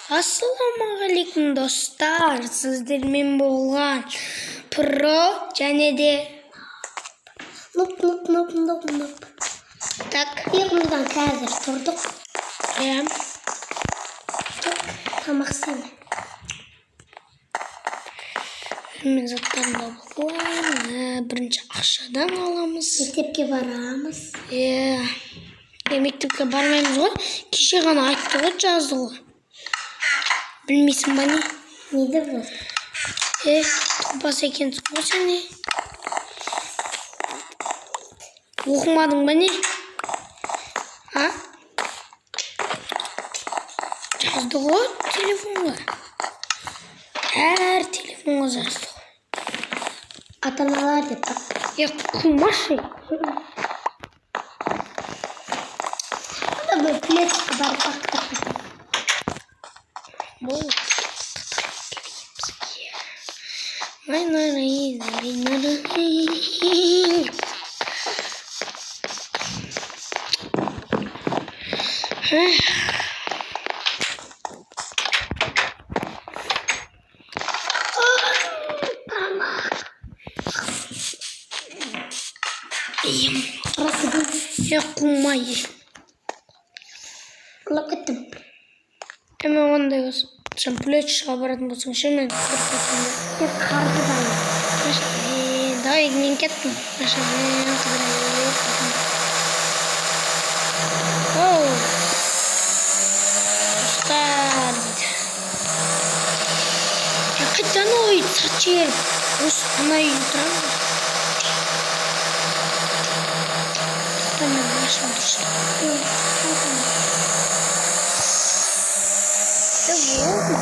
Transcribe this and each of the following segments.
Ассалаумағалейкум, достар! Сіздермен болған Про және де Нұп, нұп, нұп, нұп, нұп. Так, Ұйқымыздан қазір тұрдық. Иә. Так, тамақ істеймін. Мен заттарымды алып қоямын. Бірінші ақшадан аламыз. Мектепке барамыз. Иә. Мектепке бармаймыз ғой. Кеше ғана айтты ғой, жазды ғой. Білмейсің ба не? Не деп жазды? Топас екенсің ғой сен не? Оқымадың ба не? А? Жазды ғой телефонға. Әр телефонға жазды ғой. Ата-аналар деп па? Қумашы. Ана бір плечке барып бақтық. Болды. Най, най, най, най, най, най. Эх. Тамақ. Ем. Рақыдым. Қумай. Құлап кеттім. Мен ондай болсын. Сен плечға баратын болсаң ше, мен көріп қалсам да. Мен қарғып алайын. Давай, мен кеттім. Машинамен қыдырып. Оу. Достар дейді. Қайтадан ол үйді сатып жіберіп, осы ана үйде тұрамын ғой. Тоқта, мен машина дұрыстап. Болды.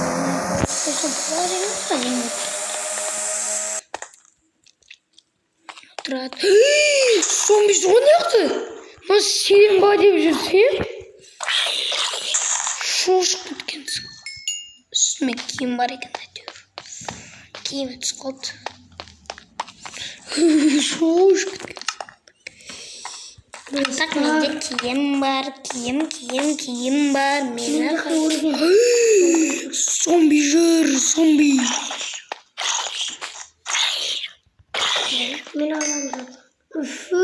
Осы болады екен ғой, не болды? Тұрады. Зомби жүр ғой мына жақта. Мына сен ба деп жүрсем? Шошып кеткенсің. Үстіме киім бар екен әйтеуір. Киімі түсіп қалды. Шошып кеткенсің. Так, менде киім бар, киім, киім, киім бар. Мені Менде өлген. Зомби жүр, зомби. Мен аламын жоқ. Үфу.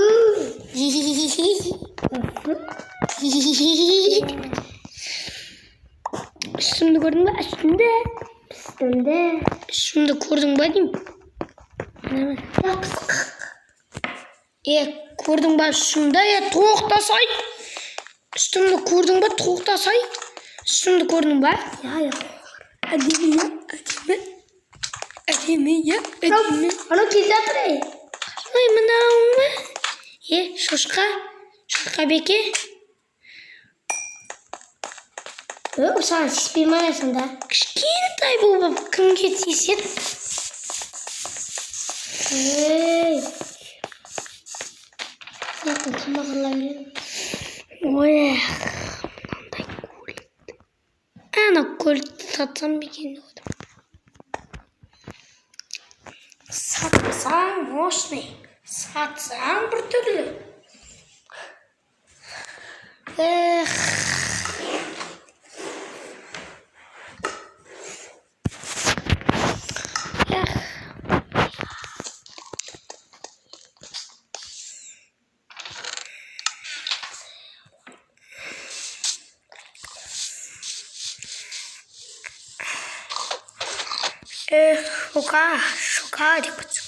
Үфу. Үстімді көрдің ба? Үстімді. Үстімде. Үстімді көрдің ба деймін? Міне. Жапысқақ. Көрдің ба үстімді? Тоқтасай. Үстімді көрдің ба? Тоқтасай. Үстімді көрдің ба? Я, я. Әдемі, иә, әдемі. Әдемі, иә, әдемі. Анау келе жатыр, ей. Ой, мынау ма? Шошқа. Шошқа беке. Саған тиіспей ма не сонда? Кішкентай болып кімге тиіседі? Ей. Сен тамақ ұрлай беремін. Ой, мынандай көлік. Ана көлікті сатсам ба екен деп отырмын. Сатсаң мощный, сатсаң біртүрлі. Эх. Эх. Эх, шока, шока деп кетсең.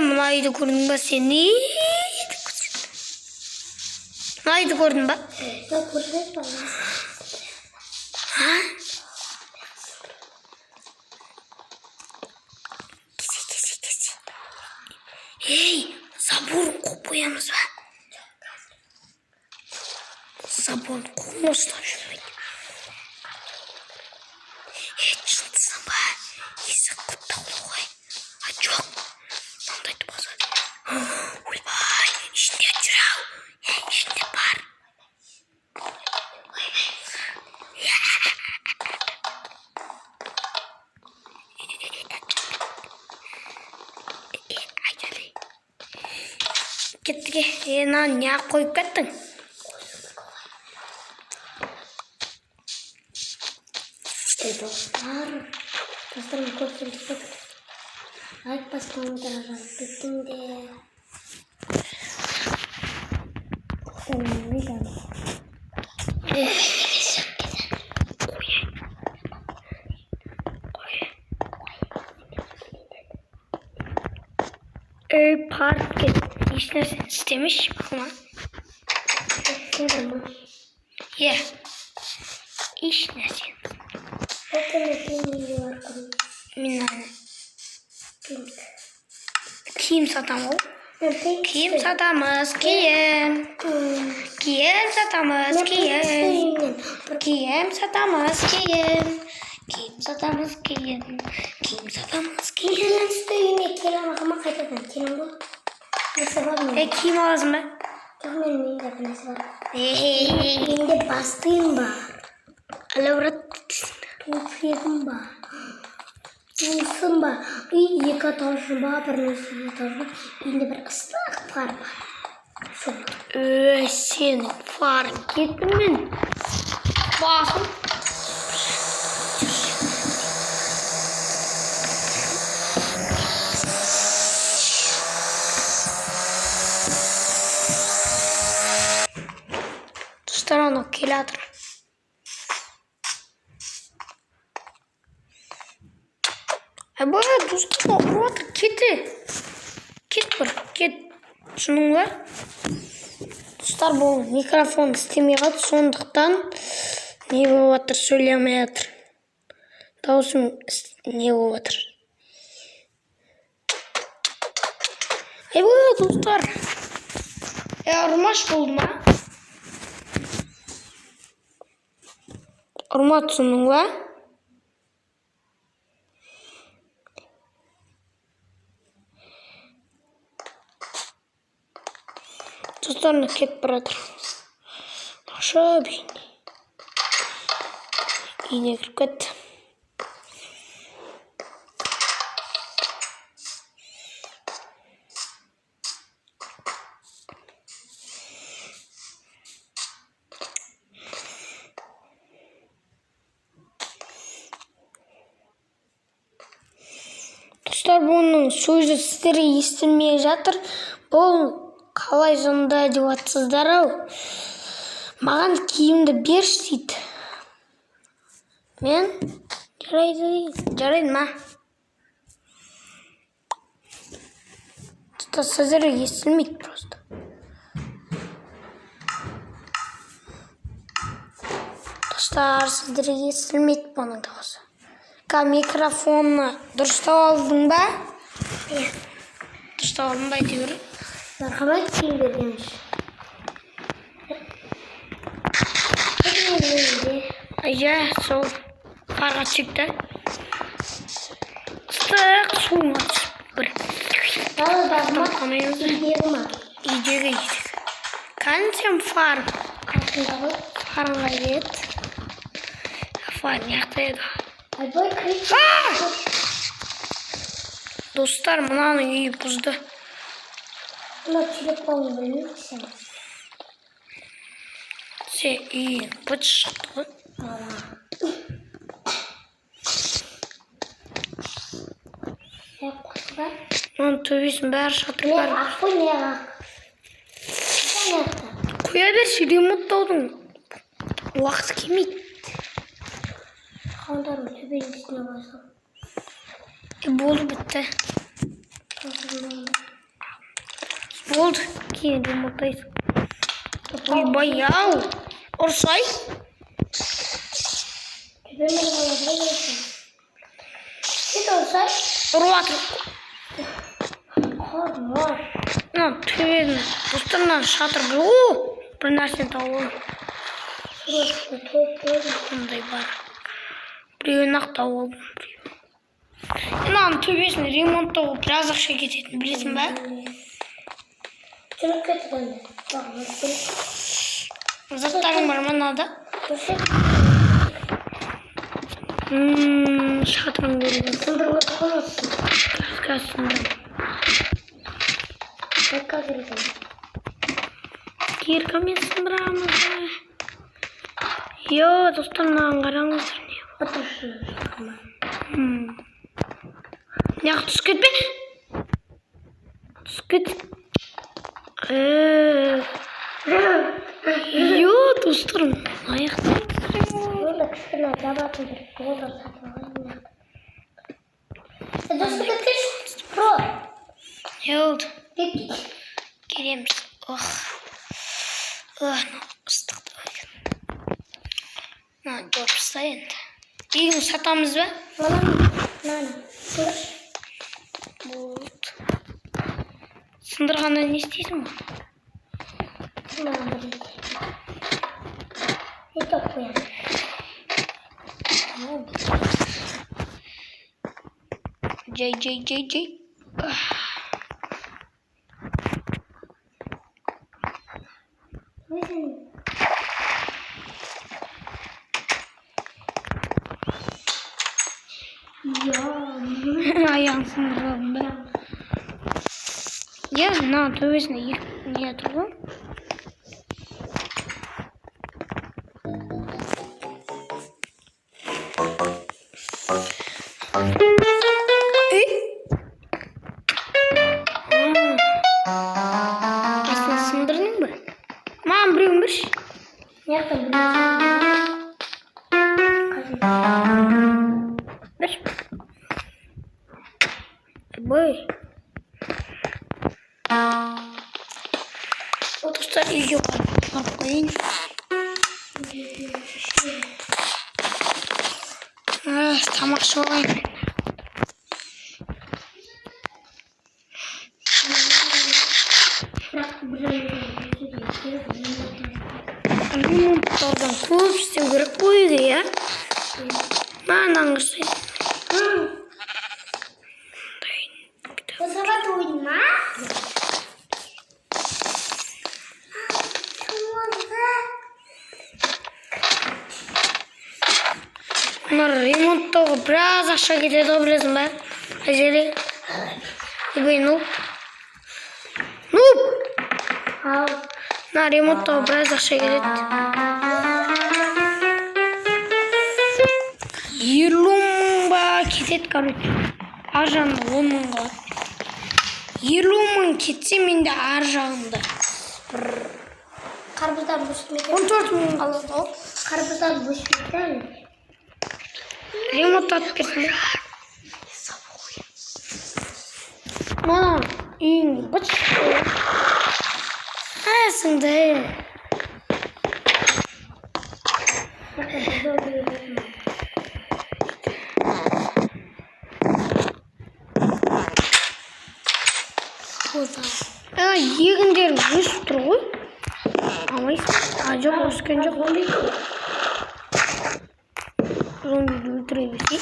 Мына үйді көрдің ба сен? Не деп кетсең? Мына үйді көрдің ба? Я көрдім ба? А? Кесе, кесе, кесе. Ей, заборын қойып қоямыз ба? Заборын қолына ұстап жүрмейді. Жынтысың ба? Есік құлыптаулы ғой. А, жоқ. Мынандайды басады. Ойбай, ішінде жүр ау. Ішінде бар. Айдали. Кеттік. Мынаны неғып қойып кеттің? Достар, достар, мен көп сөйлеп кеттім. Лайк басып, комментарий жазып кеттіңдер. Достар, мен ойдамын. Неге шығып кетеді? Қой. Ей, паркке ешнәрсе істемеші мына. Істедім ма? Иә. Ешнәрсе. Окей, мен үйге барып көрейін. Мен ана Пинк. киім сатамын ғой. Мен пинк. Киім сатамыз, киім. Киім сатамыз, Мен пинк киім. істеймін. Бір Киім сатамыз, киім. Киім сатамыз, киім. Киім сатамыз, киім. Мен түсті үйіме келе алмағанмын, қайтадан келемін ғой. Нәрсе бар Е, менде. киім аласың ба? Жоқ, менің үйімде бір нәрсе бар. Ей, Үйімде бастығым бар. Алло, брат. Туфлигім бар. Туысым бар. Үй екі этажы бар, бір нәрсе этажы бар. Үйінде бір ыстық пар бар. Сол. Ө, сенің фарың кеттім мен. Басым. Достар, анау келе жатыр. Айбай, достар, ұрып жатыр. Кет, кет бір, кет. Түсіндің ба? Достар, бұл микрофон істемей қалды, сондықтан не болып жатыр, сөйлей алмай жатыр. Дауысым не болып жатыр. Айбай, достар. Е, ұрмаш болды ма? Ұрма, түсіндің ба? Достар, мына кетіп бара жатыр. Қашып үйіне. Үйіне кіріп кетті. Достар, бұның сөзі сіздерге естілмей жатыр. Бұл қалай сонда деп жатсыздар ау. Маған киімді берші дейді. Мен жарайды деймін. Жарайды ма? Достар, сіздерге естілмейді просто. Достар, сіздерге естілмейді бұның дауысы. Микрофонны дұрыстап алдың ба? Иә. Дұрыстап алдың ба әйтеуір? Мархабат, киім берген үшін. Үйінде. Иә, сол қарға түсейік та. Ыстық суға түсіп бір. Даладағы ма? Қалмаймыз. Үйдегі ма? Үйдегі, үйдегі. Кәні сен фарм. Қасында ғой. Фарм қайда еді? Фарм жақта еді. Айбай, крик. Достар, мынаның үйі бұзды. Мына телефон білмеймін сен. Сен үйің быт шықты ғой. Мама. Не қосылар? Мынаның төбесінің бәрі шатыр Не бәрі. ақ қой, не ақ. Не ақ? Қоя берші, ремонттаудың уақыты келмейді. Қауындардың төбенің үстіне қойсам. Е, болды, бітті. Болды, кейін ремонттайсың. Ойбай, ау! Ұрсай? Төбемен қояды ғой өзі. Сен ұрсай? Ұрып жатыр. Қорма. Мына төбені, достар, мына шатыр бір, о, бір нәрсені тауып алдым. Суретті топ қойдым. Қандай бар. Біреуін ақ тауып алдым. Біреуін. Мынаның төбесін ремонттауға біраз ақша кететінін білесің ба? Жүріп кетті енді. Бағана. Заттарың бар ма мынада? Көрсет. Шатырын көруге. Сындырып қоймасын. Қазір сындырамын. Байка керек. Киркамен сындырамыз. Йо, достар, мынаған қараңыздар не бар. Отыршы. Мына түсіп кетпе. Түсіп кет. Йо, достарым, аяқтан түсіремін. Оны кішкене жабатын керек. Оны сатып алайын. Түсіп кеткенші. Бро. Не болды? Кет. Келеміз. Ох. Ох, мынау ыстық екен. Мына жауып таста енді. Егін сатамыз ба? Мынаны. Мынаны. Көрші. Болды. Сындырғанда не істейсің ғой? Мынаны бір не топ қоямын. Жай, жай, жай, жай. Өзің. Я. Аяғын сындырып алдым ба? Иә, мына төбесінде екі не тұр ғой. Ей! Астын сындырдың ба? Маған біреуін берші. Мына жақтан біреу. Берші. Ой. Достар, үйге барып қояйын. Тамақ ішіп алайын. Бірақ бір Ремонттардан көп істеу керек қой үйде, иә? Мынаны қарасай. Сағат ойна. Мына ремонттауға біраз ақша кетеді ғой, білесің ба? Әжеле. Ойбай, ну. Ну! Ал. Мына ремонттауға біраз ақша кетеді. 50 000 ба кетеді, короче. Ар жағында 10 000 қалады. 50 000 кетсе, менде ар жағында Қарбыздан өсіп 14 000 қалады ғой. Қарбыздан өсіп екен. Ремонттатып берсін бе? Мына үйің быт әсіңді. Егіндер өсіп тұр ғой. Алмайсың? А, жоқ, өскен жоқ. Зомбиді өлтіре берсей.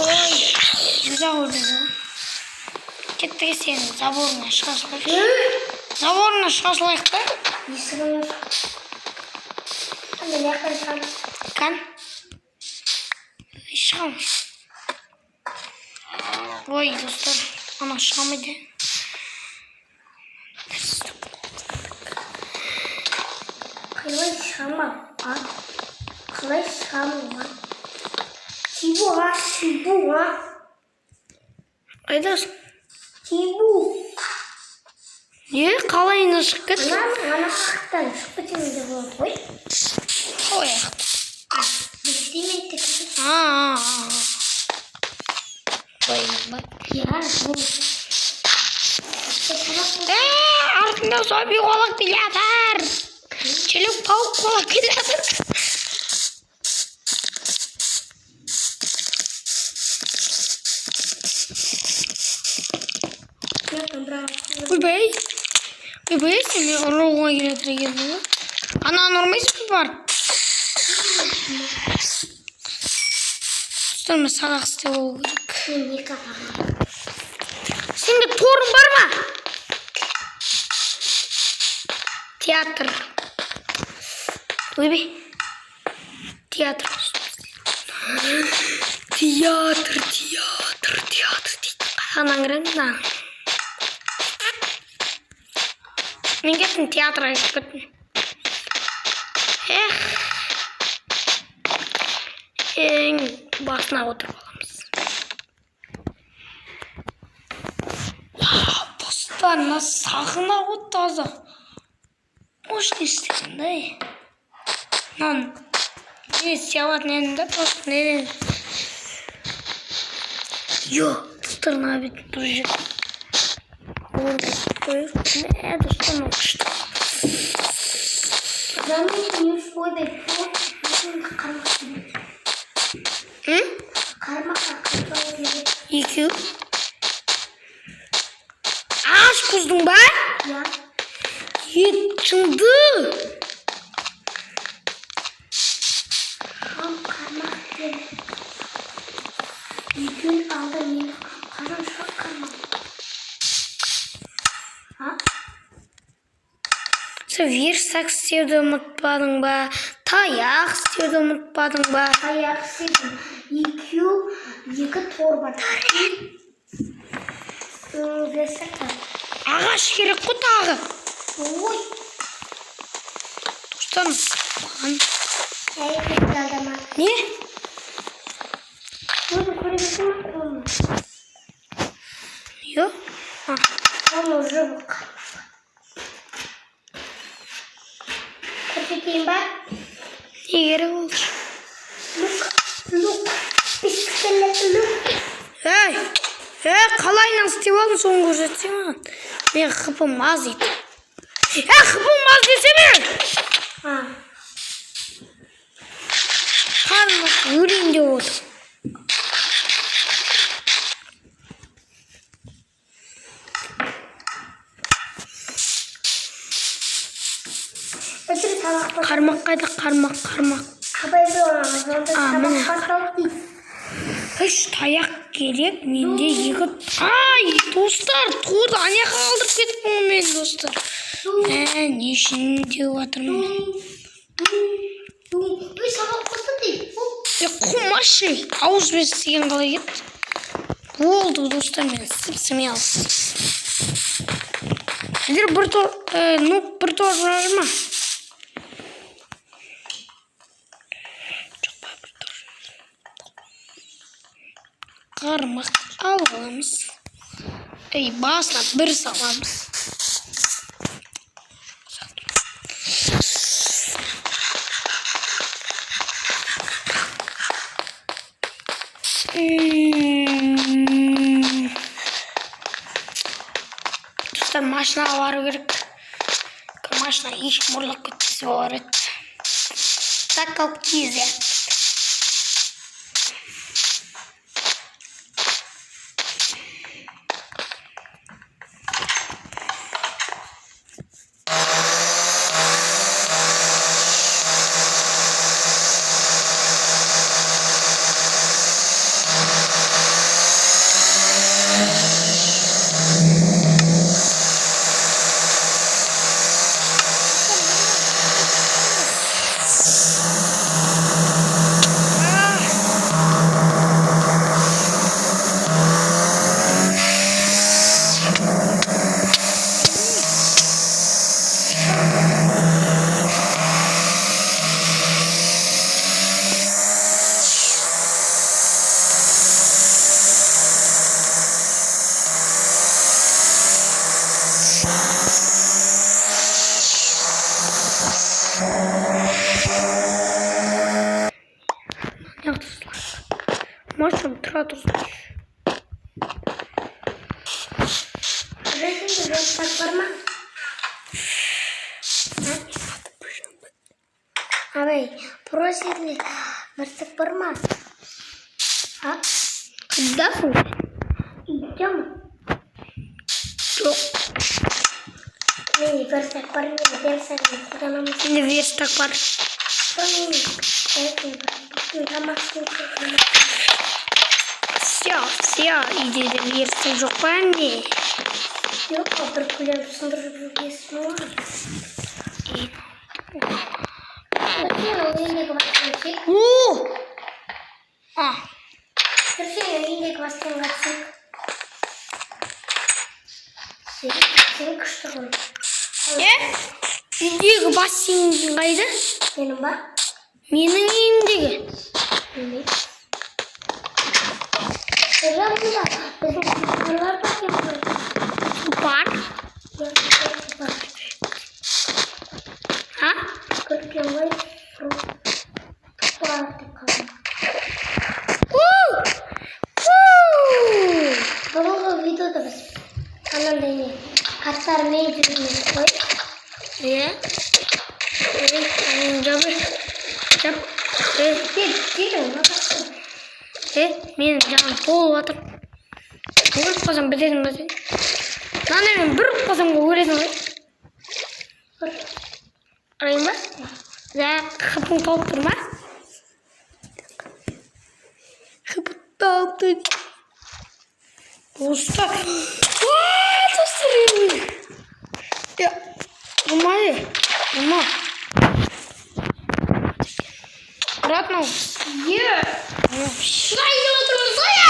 Ой, ұзақ өлді ғой. Кеттік, сен заборына шыға салайық. Заборына шыға салайық та. Есігін аш. Анда мына шығамын. Кән. Шығамын. Ой, достар, ана шыға алмайды. Қалай шығамын? А? Қалай шығамын? А? Тибу, а? Тибу, а? Қайдасың? Тибу. Не, қалай ана шығып кетті? Ана ақтан шығып кетсең де болады ғой. Қалай ақ? Бестемейді. А, Ой, ба. Иә, бұл. Артында зомби қуалап келе жатыр. Челік паук қуалап келе жатыр. Ойбай. Ойбай, сен мені ұруға келе жатыр екенсің ғой. Ананы ұрмайсың ба барып? Достар, мен садақ істеп алу керек. Мен екі ағам. Сенде торың бар ма? Театр. Ойбай. Театр. Театр, театр, театр дейді. Қаяғынан кіреміз мына? Мен кеттім, театрға кіріп кеттім. Эх. Ең басына отырып аламыз. Вау, достар, мына сахна ғой таза. Мощный істеген да, ей. Мынаны не істей алатын едім да, просто неден. Йо, достар, мына бетін тұр жер. Қойып, мә, достар, мынау күшті. Заметь, не ойбай, қармақ керек. М? Қармаққа қайталау керек. Екеу. Ағаш бұздың ба? Иә. Ет шынды. Маған қармақ керек. Екеуін алды, мен қашан шығады қармақ? А? Сен верстак істеуді ұмытпадың ба? Таяқ істеуді ұмытпадың ба? Таяқ істедім. Екеу, екі тор бар. Верстак бар. Ағаш керек қой тағы. Ой, Достар, маған әй, кетті алдама. не? Өзің көре берсің ба қолымы? Йо. А, Қолым уже бұл қармақ. Көрсетейін ба? Не керек ол? Лук, лук, пистолет, лук. Ей, ей, қалайынан істеп алдың, соны көрсетсең маған. Мен хпым аз дейді. Е, хпым аз десеме! А, Қарным өлейін деп отыр. Өтірік сабақ бар. Қармақ қайда? Қармақ, қармақ. Абай бол, А, міне. сабақ басталды дейді. Үш таяқ керек менде, екі. Ай, достар, торды ана жаққа қалдырып кетіппін ғой мен, достар. Мә, не үшін деп жатырмын мен. Ой, сабақ басталды дейді. Е, қумашы, ауызбен істеген қалай кетті? Болды, достар, мен сып смел. Сендер бір тор, ну, бір тор бар ма? Жоқ па бір тор? Қармақ алып аламыз. Ей, басына бір саламыз. Достар, машинаға бару керек. Машина ешкім ұрлап кетпесе болар еді. Так, кизе. Машинам тұра тұрсын. Өзіңде верстак бар ма? Абай, просили, верстак бар ма? А? Қайдасың? Үйде ма? Жоқ. Менде верстак бар, мен верстагын қолданамын. Менде верстак бар. Мен верстак бар. Мен тамақ істеу. Все, все, үйде де верстак жоқ па, не? Жоқ, бір көлем сындырып жүргесін ғой. Сен үйіндегі бассейн түсейік. О! А, Сен үйіндегі бассейнға түсейік. Сен күшті ғой. Е? Үйдегі бассейн қайда? Менің ба? Менің үйімдегі. Білмеймін. Біржан, мұнда біздің компьютерлар бар екен ғой. Бар. Иә, бар. А? Көрген ғой, бар деп қалдым. У! У! Бұрынғы видеода біз анандай не аттармен жүрген қой. Иә. Ей, жап. Жап. Ей, Кел, кел, е, менің жаным толып жатыр. Өліп қалсам бітесің ба сен? Мынаны мен бір ұрып қалсам өлесің ғой. Ұрайын ба? Да, хпың толып тұр ма? Хп толып тұр. Достар. Уа, достар. Я, ұрма, е, ұрма. Брат, мынау. Е, шығайын деп отырмыз ғой, е!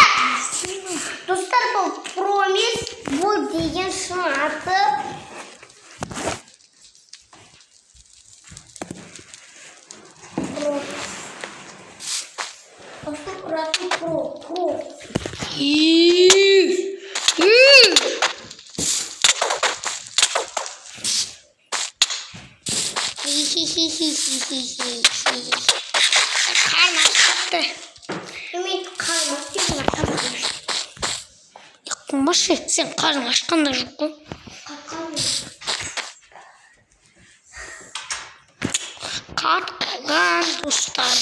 Достар, бұл про емес, бұл деген шын аты. Про. Достар, ұратын про, про. И. И. Хи-хи-хи-хи-хи-хи. Қарным ашып кетті. Мен қарным ашты. Қумашы, сен қарның ашқан да жоқ қой. Қатқан. Қатып қалған, достар.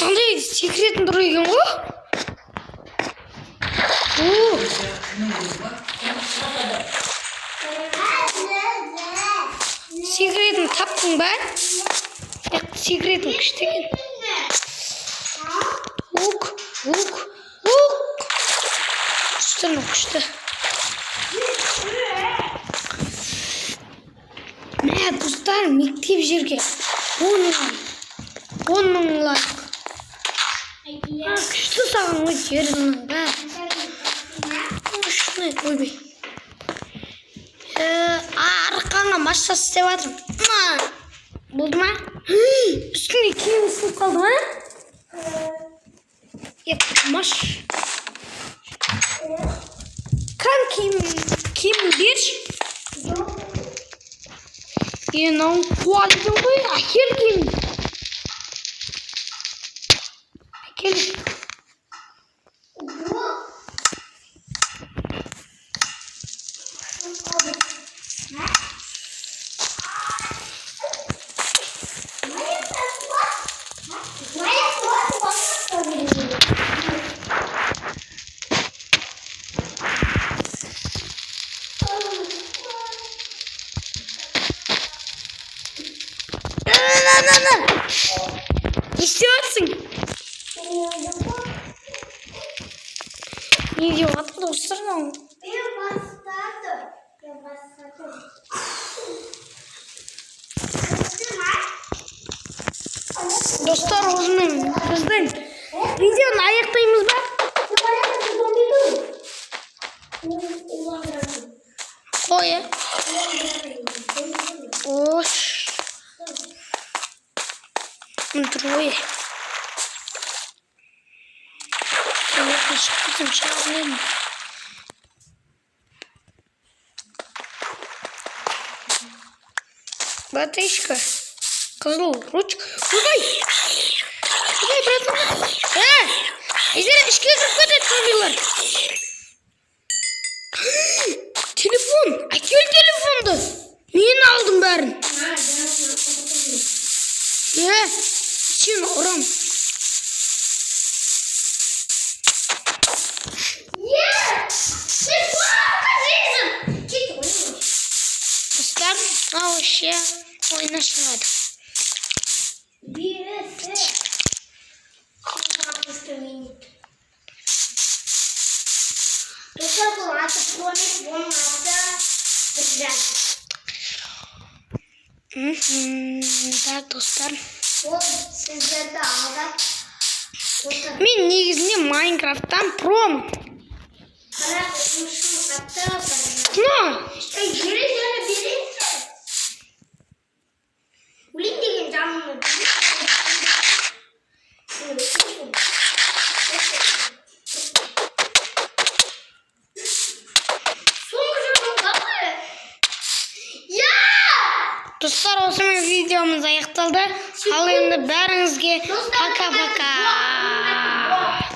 Андай секретін тұр екен ғой. О, секретін таптың ба? Е, секретің күшті екен. Лук, лук, лук. Үстіні күшті. Мә, достар, мектеп жерге 10 мың, 10 000 лайк. А, күшті саған ғой жерінің бәрі. Мощный, ойбай. Ә, арқаңа массаж істеп жатырмын. Ма! Болды ма? Үстіңде киім сынып қалды ма? Е, маш. Кән киім, киім берші. Е, мынау қуады екен ғой. Әкел киім. Әкел. На, на, на. Не істеп жатсың? Не деп жатыр, достар, мынау? Ben başladım. Ben başladım. Достар, осымен біздің видеоны аяқтаймыз ба? Қой, е. Ош. Міне тұр ғой. Шығып кетсем, шығатын едім. Батышка. Қызыл ручка. Ойбай! Ойбай, братан. Ә! Айзере, ішке кіріп кетеді зомбилар. Телефон! Әкел телефонды! Мен алдым бәрін. Е, сені ұрам. Нет! Ты плохо жизнь! Достар, мынау вообще ойына шығады. Бес. Минут. Достар, бұл аты Промис, бұның аты Біржан. Так, достар. Ол сіздерді алдап отыр. Мен негізінде Майнкрафттан промын. Бірақ оның шын аты Біржан. Мына Ей, бере, бере, берейінші. Достар, осымен видеомыз аяқталды. Ал енді бәріңізге пока пока.